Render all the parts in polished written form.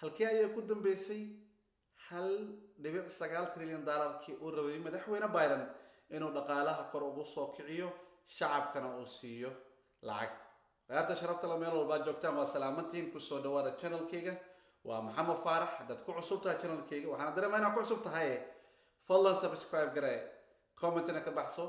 Halkee ayay ku dambeysay 1.9 trilyan dollarkii uu rabay madaxweyne Biden inuu dhaqaalaha kor ugu soo kiciyo, shacabkana uu siiyo lacag? Khayaarta sharafta la, meel walbaad joogtaan waa salaamantiin. Kusoo dhawaada channelkayga, waa Maxamed Faarax. Haddaad ku cusub tahay channelkayga, waxaana dareemaa inaad ku cusub tahay, fadlan subscribe garee, commentina ka baxso.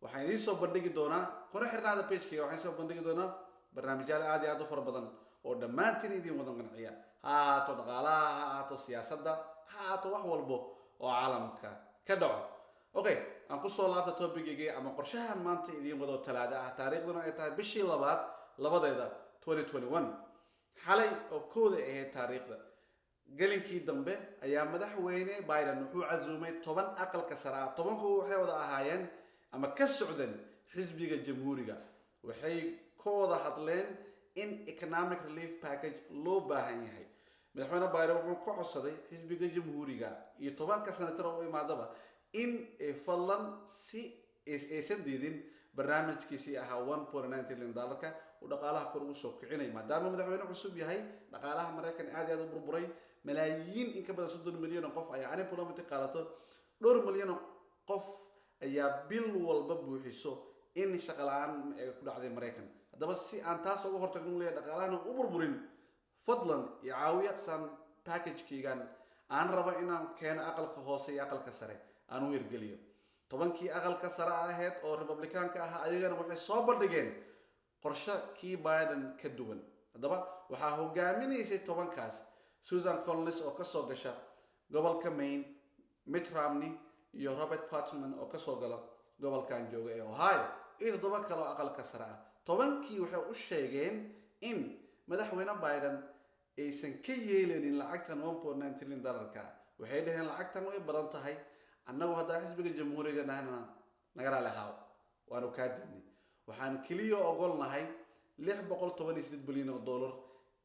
Waxaan idiin soo bandhigi doonaa, kuna xirnaada pagekayga, waxaan soo bandhigi doonaa barnaamijyaal aad iyo aad u fara badan oo dhammaantiin idin wadan qanciya, ha ahaato dhaqaalaha, ha ahaato siyaasadda, ha ahaato wax walbo oo caalamka ka dhaco. Okay, aan kusoo laabta topicgayga ama qorshahan maanta idiin wado. Talaada ah, taariikhduna ay tahay bishii labaad 2-deeda 2021. Xalay oo 1-da ahayd taariikhda, gelinkii dambe ayaa madaxweyne Biden wuxuu casuumay 10 aqalka sare ah. 10-ku waxay wada ahaayeen ama ka socdeen xisbiga Jamhuuriga. Waxay ka wada hadleen in economic relief package loo baahan yahay. Madaxweyne Biden wuxuu ka codsaday xisbiga Jamhuuriga iyo 10-ka senator oo u imaadaba in ay fadlan si aysan diidin barnaamijkiisii ahaa 1.9 trillion dollarka uu dhaqaalaha kor ugu soo kicinay, maadaama madaxweyne cusub yahay. Dhaqaalaha Maraykan aad iyo aad u burburay, malaayiin, in ka badan 30 milyan oo qof ayaa unemployment qaadato, dhowr milyan oo qof ayaa bil walba buuxiso in shaqo la-aan ay ku dhacday Maraykan. Haddaba, si aan taas uga hortagno, leeyahay, dhaqaalahana u burburin, fadlan iyo caawiya saan packagekeygan aan rabo inaan keeno aqalka hoose iyo aqalka sare aan u hirgeliyo. 10-kii aqalka sare ahayd oo Republicaanka ahaa ayagana waxay soo bandhigeen qorshe kii Biden ka duwan. Haddaba, waxaa hogaaminaysay 10-kaas Susan Collins oo kasoo gasha gobolka Maine, Mitt Romney iyo Robert Portman oo kasoo gala gobolkan jooga ee Ohio, iyo toddoba kale oo aqalka sare ah. 10-kii waxay u sheegeen in madaxweyne Biden aysan ka yeelaynin lacagtan 1.9 trillion dollarka. Waxay dhaheen, lacagtan way badan tahay, annagu haddaa xisbiga Jamhuuriga nahna naga raali haaw, waanu kaa diidnay. Waxaan keliya ogolnahay 618 bilyan oo dollar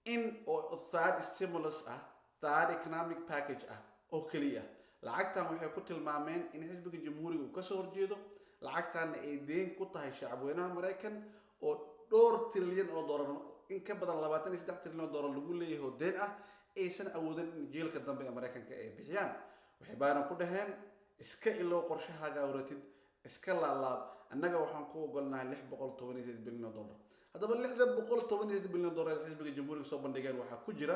in oo third stimulus ah, third economic package ah oo keliya. Lacagtan waxay ku tilmaameen in xisbiga Jamhuuriga uu kasoo horjeedo, lacagtanna ay deen ku tahay shacabweynaha Maraykan oo dhowr trilyan oo dollar, in ka badan 23 trilyan oo dollar lagu leeyahay oo deen ah, aysan awoodin in jiilka dambe ee Maraykanka ay bixiyaan. Waxay Biden ku dhaheen, iska ilow qorshahaaga awratid, iska laalaab, annaga waxaan ku ogolnahay 618 bilyan oo dollar. Haddaba, 618 bilyan oo dollar ee xisbiga Jamhuuriga soo bandhigeen waxaa ku jira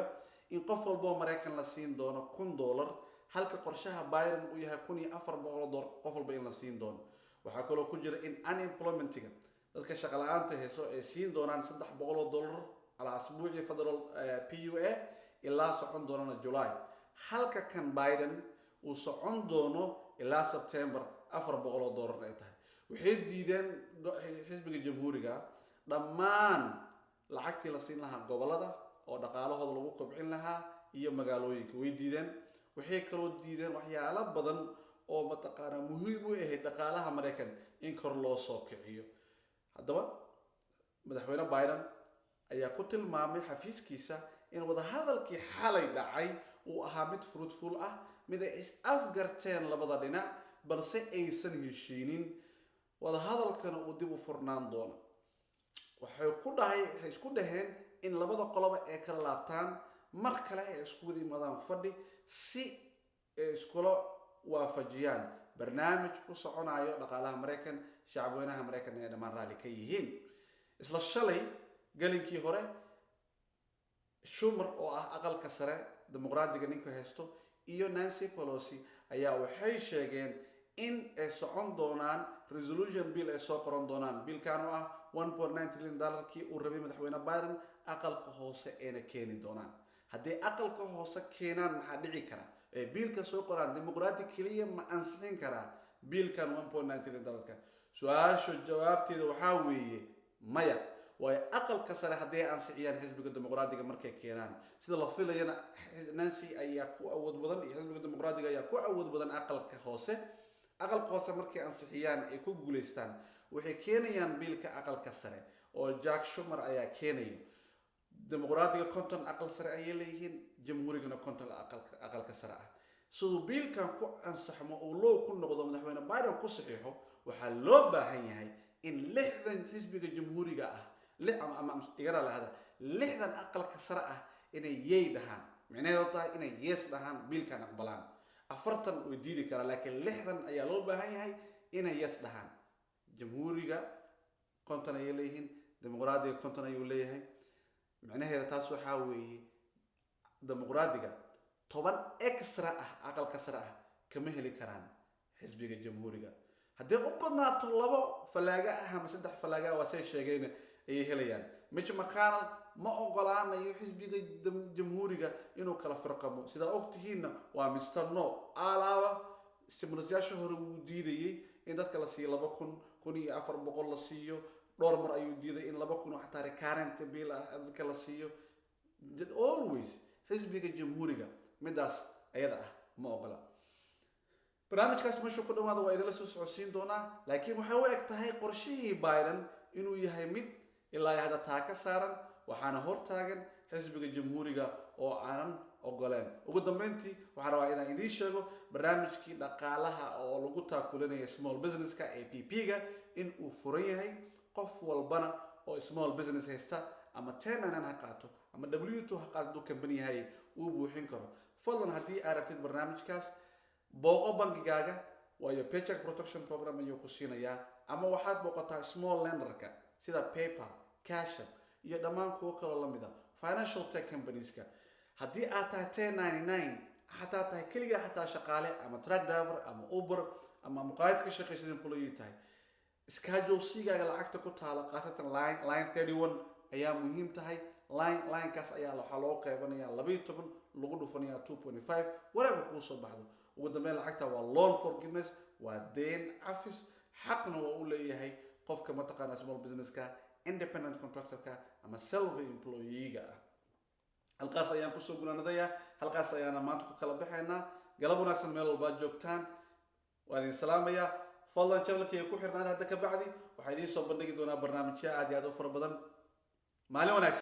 in qof walboo Maraykan la siin doono $1000, halka qorshaha Biden uu yahay 1400 dollar qof walba in la siin doono. Waxaa kaloo ku jira in unemploymentiga, dadka shaqa la-aanta heso, ay siin doonaan $300 alaa asbuucii federal PUA, ilaa socon doonana July, halka kan Biden uu socon doono ilaa September, $400 ay tahay. Waxay diideen xisbiga Jamhuuriga dhammaan lacagtii la siin lahaa gobolada oo dhaqaalahooda lagu kobcin lahaa iyo magaalooyinka, way diideen. Waxay kaloo diideen waxyaalo badan oo mataqaanaa muhiim u ahayd dhaqaalaha Maraykan in kor loo soo kiciyo. Haddaba, madaxweyne Biden ayaa ku tilmaamay xafiiskiisa in wadahadalkii xalay dhacay uu ahaa mid fruitful ah, mid ay is afgarteen labada dhinac, balse aysan heshiinin, wadahadalkana uu dib u furnaan doono. Waxay isku dhaheen in labada qoloba ay kala laabtaan, mar kale ay isku wada yimaadaan fadhi si ay iskula waafajiyaan barnaamij ku soconayo dhaqaalaha Maraykan, shacabweynaha Maraykan ay dhammaan raalli ka yihiin. Isla shalay gelinkii hore, Schumer oo ah aqalka sare Dimuqraadiga ninka haysto iyo Nancy Pelosi ayaa waxay sheegeen in ay socon doonaan resolution bill ay soo qoran doonaan, billkan oo ah 1.9 trillion dollarkii uu rabay madaxweyne Biden, aqalka hoose ayna keeni doonaan. Haddii aqalka hoose keenaan, maxaa dhici kara? Ee billka soo qoraan, Dimuqraadi keliya ma ansixin karaa billkan 1.9 trillion dollarka? Su-aasha jawaabteeda waxaa weeye maya. Waayo, aqalka sare hadday ansixiyaan xisbiga Dimuqraadiga markay keenaan, sida la filayana Nancy ayaa ku awood badan iyo xisbiga Dimuqraadiga ayaa ku awood badan aqalka hoose. Aqalka hoose markay ansixiyaan ay ku guuleystaan, waxay keenayaan billka aqalka sare oo Chuck Schumer ayaa keenayo. Dimuqraadiga 50 aqal sare ayay leeyihiin, Jamhuurigana 50 aqalka sare ah. Siduu billkan ku ansaxmo, uu loo ku noqdo, madaxweyne Biden ku saxiixo, waxaa loo baahan yahay in 60 xisbiga Jamhuuriga ah, ama igara lahada, 60 aqalka sare ah inay yay dhahaan. Micnaheedu waxay tahay 60 Micnaheedu tahay inay yes dhahaan, biilkan aqbalaan. 40 way diidi karaa, laakiin 60 ayaa loo baahan yahay inay yes dhahaan. Jamhuuriga 50 ayay leeyihiin, Dimuqraadiga 50 ayuu leeyahay. Micnaheeda taas waxaa weeye Dimuqraadiga 10 extra ah aqalka sare ah kama heli karaan xisbiga Jamhuuriga. Haddii u badnaato labo falaaga ah ama saddex falaaga ah, waa say sheegeen, ayay helayaan. Mitch McConnell ma ogolaanayo xisbiga Jamhuuriga inuu kala firqamo. Sidaa ogtihiinna waa Mr No. Alaaba stimulusyaasha hore wuu diidayey in dadka la siiyo 2000, 1400 la siiyo. Dhowr mar ayuu diiday in 2000 oo xataa recurrent bill ah dadka la siiyo. Always xisbiga Jamhuuriga midaas ayada ah ma ogola. Barnaamijkaas meeshuu ku dhawaada waa idinla soo socodsiin doonaa, laakiin waxay u eg tahay qorshihii Biden inuu yahay mid ilaa hadda taa ka saaran, waxaana hortaagan xisbiga Jamhuuriga oo aanan ogoleen. Ugu dambeyntii, waxaan rabaa inaan idiin sheego barnaamijkii dhaqaalaha oo lagu taakulinaya small businesska, APP-ga, in uu furan yahay. Qof walbana oo small business haysta, ama 1099 ha qaato ama W-2 ha qaato, hadduu company yahay, uu buuxin karo. Fadlan, haddii aad rabtid barnaamijkaas, booqo bangigaaga, waayo Paycheck Protection Program ayuu ku siinayaa, ama waxaad booqataa small lenderka sida PayPal, Cash App iyo dhammaan kuwo kaloo lamid a financial tech companieska. Haddii aad tahay 1099, xataa tahay keligaa, xataa shaqaale ama truck driver ama Uber ama muqaayad ka shaqaysan employee tahay, Schedule C-gaaga lacagta ku taala, khaasatan line 31 ayaa muhiim tahay. Linekaas ayaa waxaa loo qeybanaya 12, lagu dhufanaya 2.5, whatever kuu soo baxdo. Ugu dambeyn, lacagta waa loan forgiveness, waa deen cafis, xaqna waa u leeyahay qofka mataqaana small businesska, independent contractorka ama self employee-ga ah. Halkaas ayaan kusoo gunaanadaya, halkaas ayaana maanta ku kala baxaynaa. Galab wanaagsan meel walbaad joogtaan, waa idin salaamaya. Fadlan channelkayga ku xirnaada. Hadda ka bacdi waxaa idiin soo bandhigi doonaa barnaamijyo aad iyo aad u fara badan. Maalin wanaagsan.